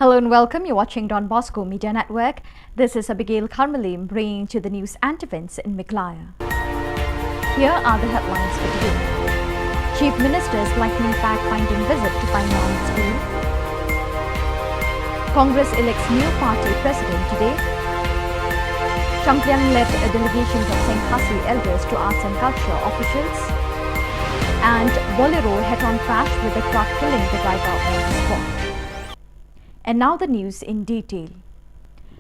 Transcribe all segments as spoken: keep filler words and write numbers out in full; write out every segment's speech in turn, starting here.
Hello and welcome. You're watching Don Bosco Media Network. This is Abigail Karmalim bringing to the news and events in Meghalaya. Here are the headlines for today. Chief Minister's lightning fact-finding visit to Pine Mount School. Congress elects new party president today. Shangliang led a delegation of Sengkhasi elders to arts and culture officials. And Bolero head-on crash with a truck killing the driver on the spot. And now the news in detail.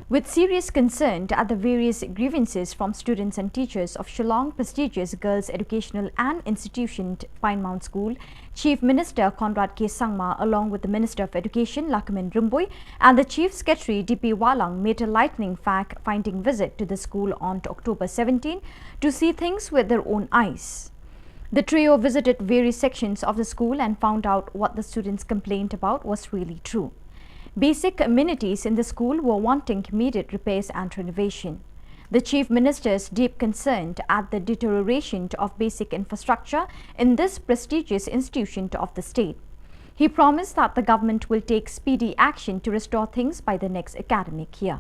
With serious concern at the various grievances from students and teachers of Shillong prestigious girls' educational and institution Pine Mount School, Chief Minister Conrad K Sangma, along with the Minister of Education Lahkmen Rymbui and the Chief Secretary D P Wahlang, made a lightning fact-finding visit to the school on October seventeen to see things with their own eyes. The trio visited various sections of the school and found out what the students complained about was really true. Basic amenities in the school were wanting immediate repairs and renovation. The Chief Minister's deep concern at the deterioration of basic infrastructure in this prestigious institution of the state. He promised that the government will take speedy action to restore things by the next academic year.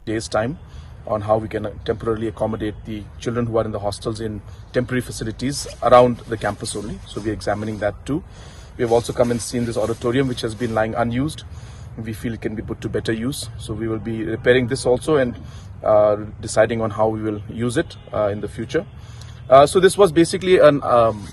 Days' time on how we can temporarily accommodate the children who are in the hostels in temporary facilities around the campus only. So we are examining that too. We have also come and seen this auditorium, which has been lying unused. We feel it can be put to better use. So we will be repairing this also and uh, deciding on how we will use it uh, in the future. Uh, so this was basically an um,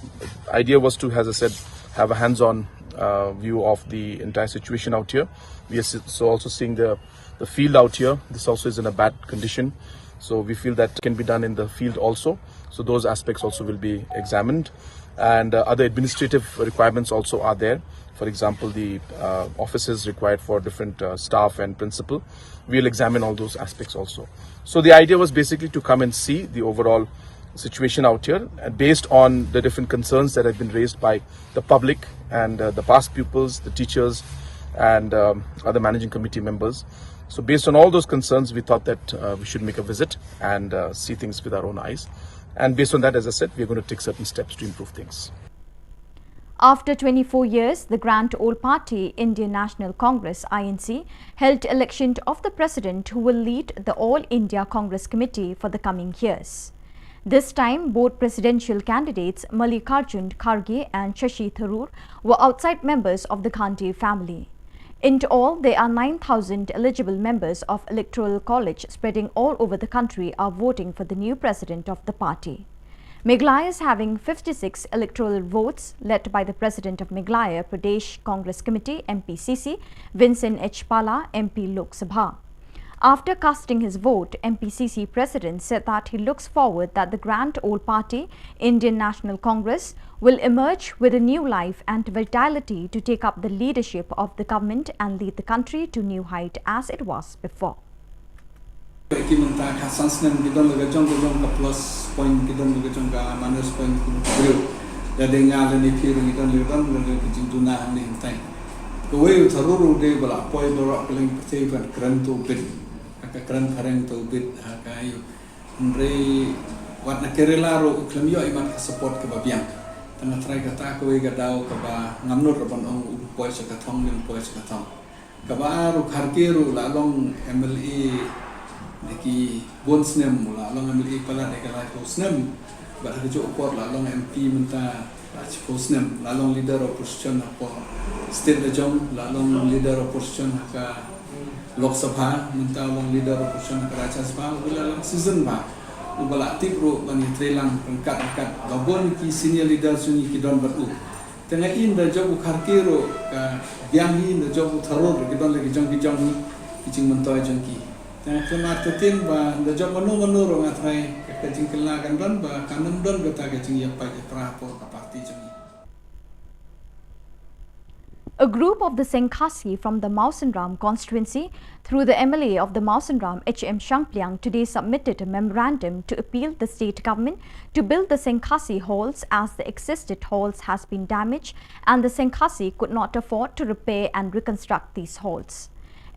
idea was to, as I said, have a hands-on uh, view of the entire situation out here. We are so also seeing the the field out here. This also is in a bad condition. So we feel that can be done in the field also. So those aspects also will be examined. And uh, other administrative requirements also are there. For example, the uh, offices required for different uh, staff and principal. We'll examine all those aspects also. So the idea was basically to come and see the overall situation out here, and based on the different concerns that have been raised by the public and uh, the past pupils, the teachers, and um, other managing committee members. So based on all those concerns, we thought that uh, we should make a visit and uh, see things with our own eyes. And based on that, as I said, we are going to take certain steps to improve things. After twenty-four years, the grand old party, Indian National Congress, I N C, held election of the president who will lead the All India Congress Committee for the coming years. This time, both presidential candidates Mallikarjun Kharge and Shashi Tharoor were outside members of the Gandhi family. In all, there are nine thousand eligible members of Electoral College spreading all over the country are voting for the new president of the party. Meghalaya is having fifty-six electoral votes, led by the president of Meghalaya Pradesh Congress Committee, M P C C, Vincent H Pala, M P Lok Sabha. After casting his vote, M P C C president said that he looks forward that the grand old party, Indian National Congress, will emerge with a new life and vitality to take up the leadership of the government and lead the country to new height as it was before. Ki mynta ka san snem ki don la ka jong ka jong ka plus point, ki don la ka jong ka minus point, ki don ka briew. Da dei nga la ni phi ruh ngi don la ka don la ka jingduna hangne hangtai. Kawei u Tharoor u dei ba la poi baroh ka liang pyrthei ban kren to bit. Ka kren phareng to bit ha ka ïu. Hynrei wat na Kerala ruh u khlem ïoh i mat ka support kaba biang. Tang nga tharai kata kawei ka daw kaba ngam nud ruh ban ong u poi sha ka thong, ym poi sha ka thong. Kaba ar u Kharge ruh la long M L A da ki bun snem, u la long M L A palat da ka laiphew snem. Bad ha kajuh u por la long M P mynta la shiphew snem, la long leader opposition hapoh state la jong, la long leader opposition ha ka Lok Sabha, mynta u long leader opposition ha ka Rajya Sabha, u la long season ba. Uba la tip ruh ban ïatreilang ryngkat ryngkat ba bun ki senior leaders jong ngi ki don bad u. Te nga i ynda jop u Kharge ruh ka biang hi, ynda jop u Tharoor ruh ki don la ki jong ki jong hi ki jingmyntoi jong ki. Te nga khlem artatien ba ynda jop mano mano ruh nga tharai ka, ka jingkylla kan don ba kan ym don kata ka jingïapait ïapra hapoh ka party jong ngi. A group of the Sengkhasi from the Mawsynram constituency, through the M L A of the Mawsynram, H M Shangpliang, today submitted a memorandum to appeal the state government to build the Sengkhasi halls, as the existed halls has been damaged and the Sengkhasi could not afford to repair and reconstruct these halls.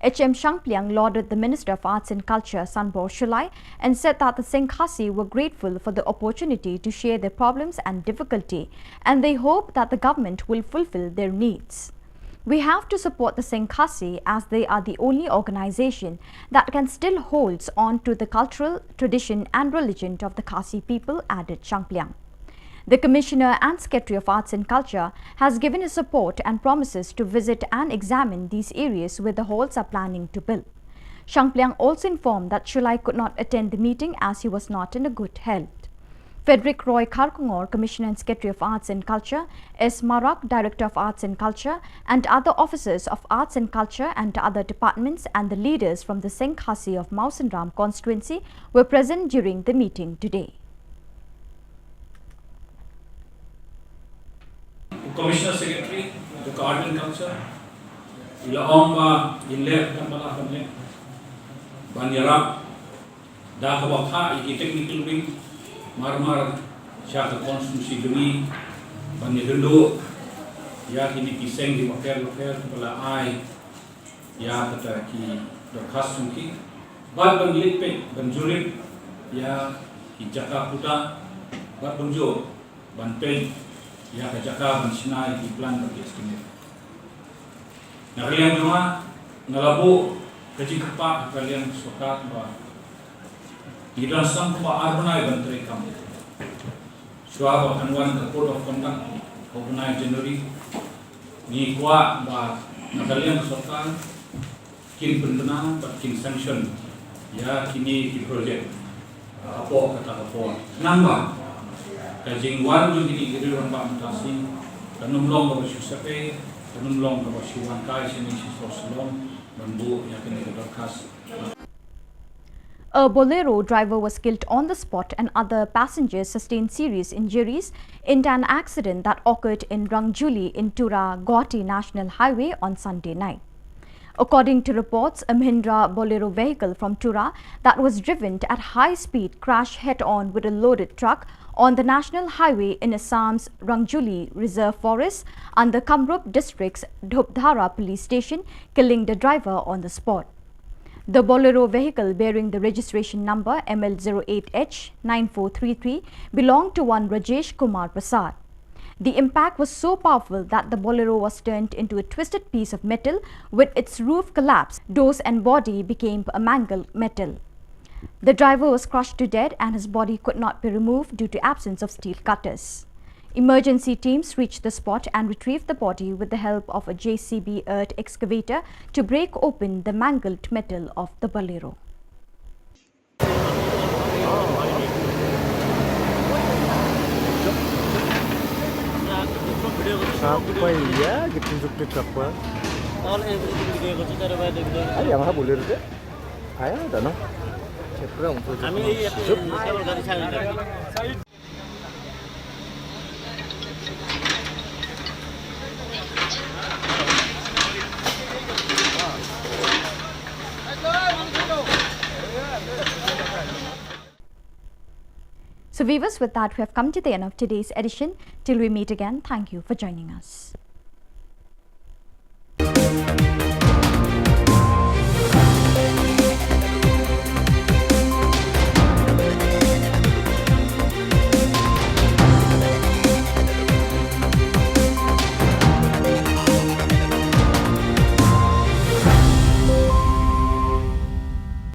H M Shangpliang lauded the Minister of Arts and Culture, Sanbor Shullai, and said that the Sengkhasi were grateful for the opportunity to share their problems and difficulty, and they hope that the government will fulfill their needs. We have to support the Seng Khasi as they are the only organization that can still holds on to the cultural tradition and religion of the Khasi people, added Shangpliang. The Commissioner and Secretary of Arts and Culture has given his support and promises to visit and examine these areas where the halls are planning to build. Shangpliang also informed that Shullai could not attend the meeting as he was not in a good health. Frederick Roy Kharkongor, Commissioner and Secretary of Arts and Culture, S Marak, Director of Arts and Culture, and other officers of Arts and Culture and other departments and the leaders from the Seng Khasi of Mawsynram constituency were present during the meeting today. Commissioner Secretary, the Art and Culture, i la ong ba in leh kan ba la kan leh ban ïarap da kaba kha ïa ki technical wing marmar sha ka constituency jong ngi ban ïakynduh ïa kine ki seng ki bapher bapher ba la ai ïa kata ki dorkhas jong ki bad ban leit peit ban jurip ïa ki jaka puta bad kumjuh ban peit ïa ka jaka ban shna ïa ki plan bad ki estimate. Na ka liang jong nga, nga la buh ka jingkyrpad ha ka liang sorkar ba ngi don sdang kumba ar bnai ban treikam. Shuwa ba kan wan ka Code of Conduct ha u bnai January, ngi kwah ba na ka liang sorkar kin pynbna bad kin sanction ïa kine ki project hapoh kata ka por. Namar ka jingwan jong kine ki riew rangbah mynta shi kan ym long kaba shu sep ei, kan ym long kaba shu wan kai shane shi sor Shillong ban buh ïa kane ka dorkhas. A Bolero driver was killed on the spot and other passengers sustained serious injuries in an accident that occurred in Rangjuli in Tura Guwahati National Highway on Sunday night. According to reports, a Mahindra Bolero vehicle from Tura that was driven at high speed crashed head on with a loaded truck on the national highway in Assam's Rangjuli Reserve Forest under Kamrup District's Dhupdhara Police Station, killing the driver on the spot. The Bolero vehicle bearing the registration number M L zero eight H nine four three three belonged to one Rajesh Kumar Prasad. The impact was so powerful that the Bolero was turned into a twisted piece of metal, with its roof collapsed, doors and body became a mangled metal. The driver was crushed to death and his body could not be removed due to absence of steel cutters. Emergency teams reached the spot and retrieved the body with the help of a J C B earth excavator to break open the mangled metal of the Bolero. Apa ya gitu apa? Ayam ha boleh tu? Ayam dah no. Siapa yang tu? So viewers, with that, we have come to the end of today's edition. Till we meet again, thank you for joining us.